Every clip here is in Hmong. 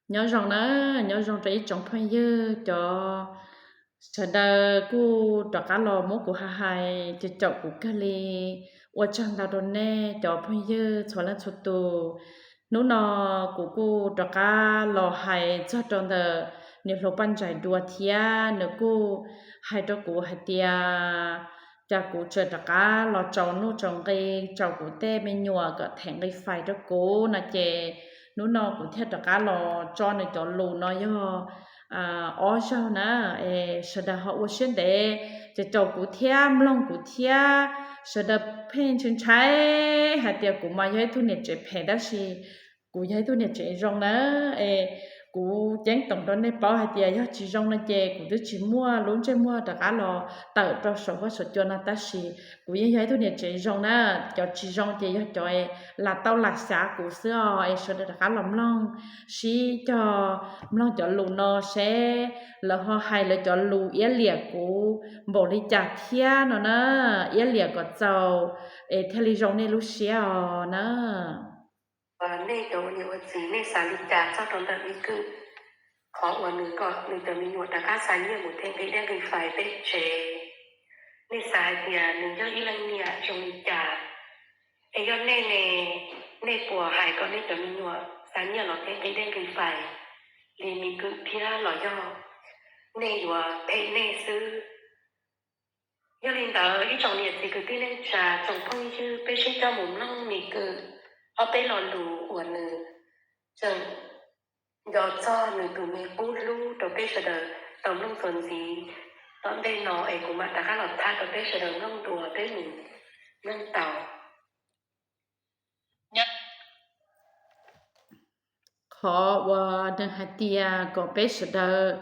Nyob zoo na, nyob zoo rau ib tsoom phooj ywg cov sawv daws kuj rov qab los muab kuv hais hais caum kuv kawg li. Ua tsaug ntau rau nej cov phooj ywg txhua leej txhua tus. Hnub no kuv kuj rov qab los hais txog rau ntawm niam hluas Paj Ntsais dua thiab, nws kuj hais rau kuv hais tias cas kuv tseem rov qab los tsaus nuj tsaus nqi, tsaus kuv tej me nyuam kom them nqi fais rau kuv no ces hnub no kuv thiaj rov qab los tso nws cov lus no yog ob zaug na, es sawv daws ho ua siab ntev ces caum kuv thiab mloog kuv thiab. Sawv daws pheej ntshai ntshai hais tias kuv mas yog ib tug niam tsev phem tab sis kuv yog ib tug niam tsev zoo na. Es kuv ceeb toom rau nej paub hais tias yog tsis zoo no ces kuv twb tsis muaj lub ntsej muag rov qab los tawm rau saum huab saum cua no tab sis kuv yeej yog ib tug niam tsev zoo na. Cov tsis zoo ces yog cov lam tau lam xav kuv xwb os. Es sawv daws rov qab los mloog, sib cog mloog cov lus no seb lawv ho hais lawv cov lus iab liam kuv npaum li cas thiab no na. Iab liam kom txaus es thiaj li zoo nej lub siab os na. Nej cov ua niam ua txiv nej xav li cas txog rau ntawm me kwm, qhov uas nws kom nws cov me nyuam rov qab xa nyiaj mus them nqi dej nqi fais peb tsev? Nej xav hais tias nws yog ib leej niam zoo li cas? Es yog nej ne, nej puas hais kom nej cov me nyuam xa nyiaj los them nqi dej nqi fais li me kwm thiab los yog nej yuav phem nej xwb? Yog li ntawd ib tsoom niam txiv kwv tij neej tsa tsoom phooj ywg peb sib coj mus mloog me kwm ob peb lo lus uas nws tseem nco txog nws tus me qub hlub rau peb sawv daws tau mloog txuas ntxiv. Tom ntej no es kuv mam rov qab los tham rau peb sawv daws mloog dua peb mus mloog tau. Qhov uas nws hais tias kom peb sawv daws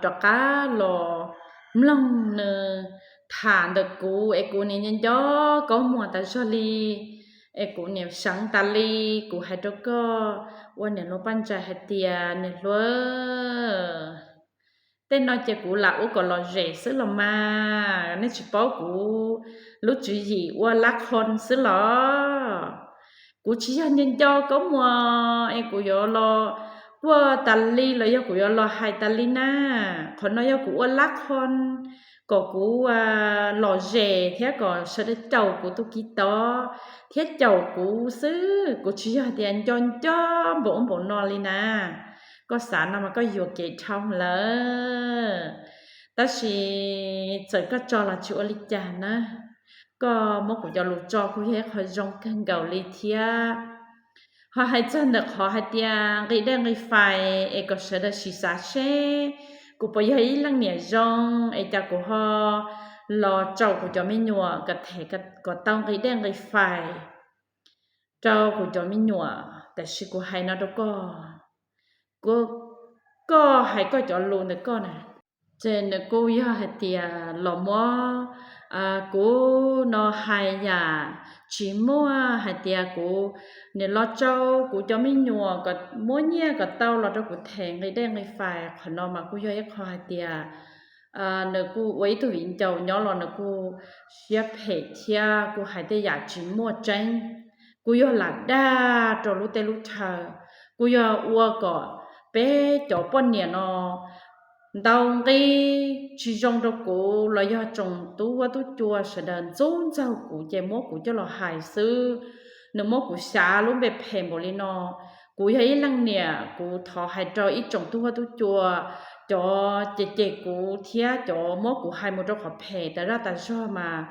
rov qab los mloog nws tham ntawm kuv es kuv nim nco nco Kaub Muas tas zog li, es kuv nim seev tas li. Kuv hais rau koj ua niam hluas Paj Ntsais hais tias niam hluas, tej no ces kuv lam ua kom lom zem xwb los mas, nej tsis paub kuv lub tswv yim ua lab qhon xwb los? Kuv tsis yog nco nco Kaub Muas es kuv yuav los quaj tas li los yog kuv yuav los hais tas li na. Qhov no yog kuv ua lab qhon kom kuv lom zem thiab kom sawv daws caum kuv tus kiv tod thiab caum kuv xwb. Kuv tsis yog tias nco nco npaum ub npaum no li na. Koj xav no mas koj yuam kev dhau lawm. Tab sis txawm koj tso los tsis ua li cas na, koj muab kuv cov lus tso kuj yog ib qho zoo kawg nkaus li thiab. Ho hais txog ntawm qhov hais tias nqi dej nqi fais es kom sawv daws sim xav seb kuv puas yog ib leej niam zoo es cas kuv ho los tsaum kuv cov me nyuam kom them kom tau nqi dej nqi fais rau kuv cov me nyuam. Tab sis kuv hais no rau koj, koj hais koj cov lus ntawm koj na, ces nws kuj yog hais tias los muab kuv no hais yam tsis muaj hais tias kuv nim los tsaum kuv cov me nyuam kom muab nyiaj kom tau los rau kuv them nqi dej nqi fais. Qhov no mas kuj yog ib qho hais tias nws kuj ua ib tug viv ncaus nyob los nws kuj siab phem thiab kuj hais tej yam tsis muaj tseeb, kuj yog lam dag rau lub teb lub chaw, kuj yog ua kom peb cov poj niam no ntau nqi tsis zoo rau kuv los yog tsoom tub huab tub cua sawv daws ntxub ntxaug kuv ces muab kuv coj los hais xwb. Nws muab kuv xyav lub npe phem npaum li no. Kuv yog ib leej niam, kuv thov hais rau ib tsoom tub huab tub cua, cov cem cem kuv thiab cov muab kuv hais mus rau qhov phem tas zaj tas zog mas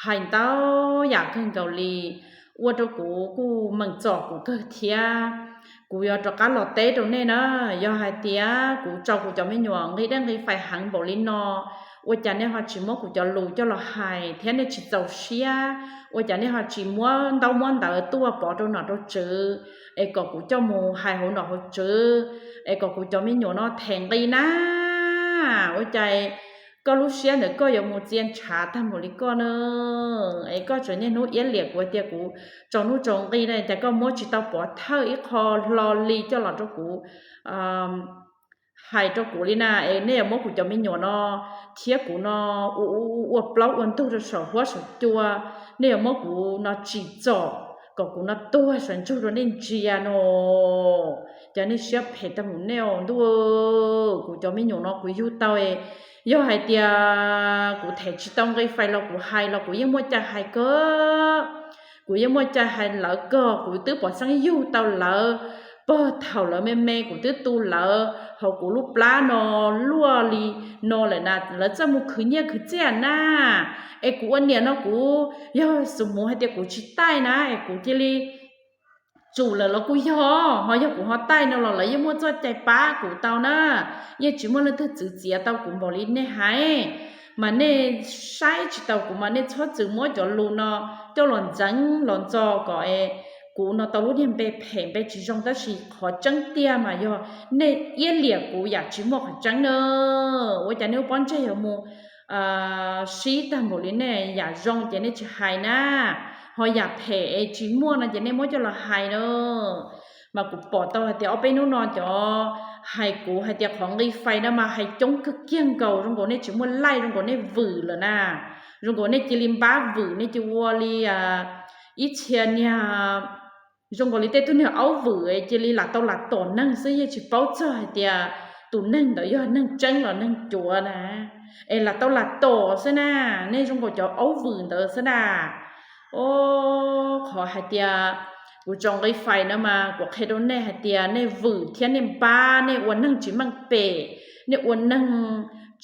hais ntau yam kawg nkaus li, ua rau kuv kuj meem txom kuv kawg thiab. Kuv yuav rov qab los teb rau nej na, yog hais tias kuv tsaum kuv cov me nyuam nqi dej nqi fais heev npaum li no, ua cas nej ho tsis muab kuv cov lus coj los hais thiab nej tsis txaus siab? Ua cas nej ho tsis muab ntaub muab ntawv tuaj pov rau nom rau tswv es kom kuv coj mus hais hauv nom hauv tswv es kom kuv cov me nyuam no them nqi na? Ua cas koj lub siab ntawm koj yuav mus txia ntshav tag npaum li koj na? Es koj tseem niaj hnub iab liam kuv tias kuv tsaus nuj tsaus nqi na, cas koj muab tsis tau pov thawj ib qho hlo li coj los rau kuv hais rau kuv li na? Es nej yuav muab kuv cov me nyuam no thiab kuv no ua plaub ua ntug rau saum huab saum cua, nej yuav muab kuv no tsim txom kom kuv no tuag saum ntsug rau nej ntsia no. Cas nej siab phem tag mus nej os ntuj. Kuv cov me nyuam no kuv yug tau, yog hais tias kuv them tsis tau nqi fais los kuv hais los kuv yeej muaj cai hais kawg. Kuv yeej muaj cai hais lawv kawg, kuv twb pom xeeb yug tau lawv puag thaum lawv me me, kuv twb tu lawv hauv kuv lub plab no luaj li no lawm na, lawv txawj mus khwv nyiaj khwv txiaj na. Es kuv ua niam no kuv yog xus mus hais tias kuv tsis taij na es kuv cia li tsum lawm los kuj yog, ho yog kuv ho taij no los lawv yeej muaj txoj cai pab kuv tau na. Yeej tsis muaj leej twg txwv txiav tau kuv npaum li nej hais. Mas nej saib tsis taus kuv mas nej txhob txwm muab cov lus no coj los ntxeev los ntxo kom kuv no tau lub niag npe phem npe tsis zoo, tab sis qhov tseeb tiag mas yog nej iab liam kuv yam tsis muaj qhov tseeb na. Ua cas nej lub pob ntseg yuav mus sib tag npaum li nej, yam zoo ces nej tsis hais na, ho yam phem es tsis muaj no ces nej muab coj los hais na. Mas kuv pom tau hais tias ob peb hnub no cov hais kuv hais tias qhov nqi fais no mas hais coob kawg kiag nkaus, zoo nkaus nej tsis muaj laij, zoo nkaus nej vwm lawm na, zoo nkaus nej cia li npab vwm, nej cia ua li ib txhia niag zoo nkaus li tej tug niag aub vwm cia li lam tau lam tom neeg xwb, yeej tsis paub txog hais tias tus neeg ntawd yog neeg tseeb los neeg cuav na, es lam tau lam tom xwb na. Nej zoo nkaus cov aub vwm ntawd xwb na. O, qhov hais tias kuv tso nqi fais no mas kuv qhia rau nej hais tias nej vwm thiab nej npab, nej ua neeg tsis meej pem, nej ua neeg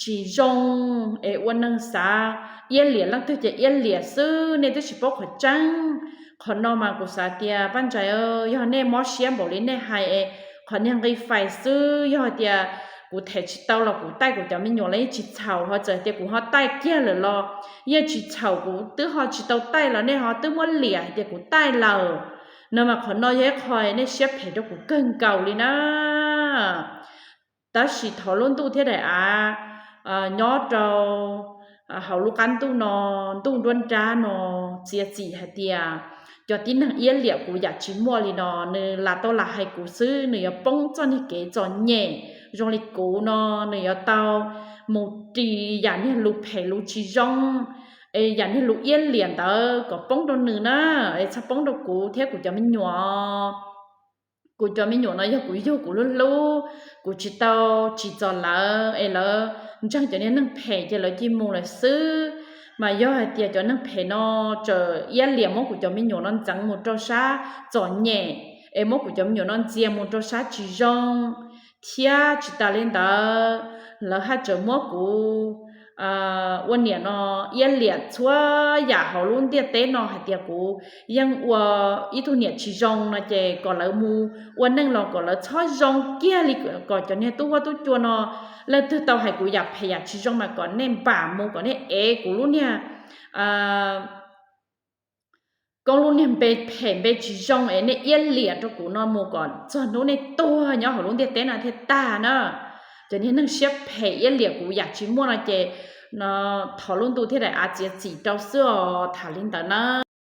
tsis zoo, es ua neeg xav iab liam leej twg ces iab liam xwb, nej twb tsis paub qhov tseeb. Qhov no mas kuv xav tias Paj Ntsais, yog nej mob siab npaum li nej hais es qhov niag nqi fais xwb, yog hais tias kuv them tsis tau los kuv taij kuv cov me nyuam los yeej tsis txhaum, ho txawm tias kuv ho taij kiag lawm los yeej tsis txhaum, kuv twb ho tsis tau taij los nej ho twb muab liam hais tias kuv taij lawm. No mas qhov no yog ib qho nej siab phem rau kuv kawg nkaus li na. Tab sis thov lub ntuj thiab daim av nyob rau hauv lub qab ntuj no, ntuj nruab nrab no, txiav txim hais tias cov tib neeg iab liam kuv yam tsis muaj li no, nws lam tau lam hais kuv xwb, nws yuav poob txoj niag kev txom nyem zoo li kuv no, nws yuav tau mus ris yam niag lus phem lus tsis zoo, es yam niag lus iab liam ntawd kom poob rau nws na, es txhob poob rau kuv thiab kuv cov me nyuam. Kuv cov me nyuam no yog kuv yug kuv hlub hlub, kuv tsis tau tsim txom lawv, es lawv ntseeg cov niag neeg phem ces lawv cia mus lawm xwb. Mas yog hais tias cov neeg phem no txawm iab liam muab kuv cov me nyuam no ntxeev mus rau sab txom nyem, es muab kuv cov me nyuam no ntxias mus rau sab tsis zoo, thiab tsis tas li ntawd, lawv haj tseem muab kuv ua niam no iab liam txhua yam hauv lub ntiaj teb no hais tias kuv yeej ua ib tug niam tsis zoo no ces kom lawv mus ua neej los kom lawv txhob zoo kiag li, kom cov niag tub huab tub cua no, leej twg tau hais kuv yam phem yam tsis zoo mas kom nej npam mus, kom nej ev kuv lub niag koob lub niag npe phem npe tsis zoo es nej iab liam rau kuv no mus kom txog hnub nej tuag nyob hauv lub ntiaj teb no thiaj tag na. Cov niag neeg siab phem iab liam kuv yam tsis muaj no ces thov lub ntuj thiab daim av txiav txim rau xwb os, tham li ntawd na.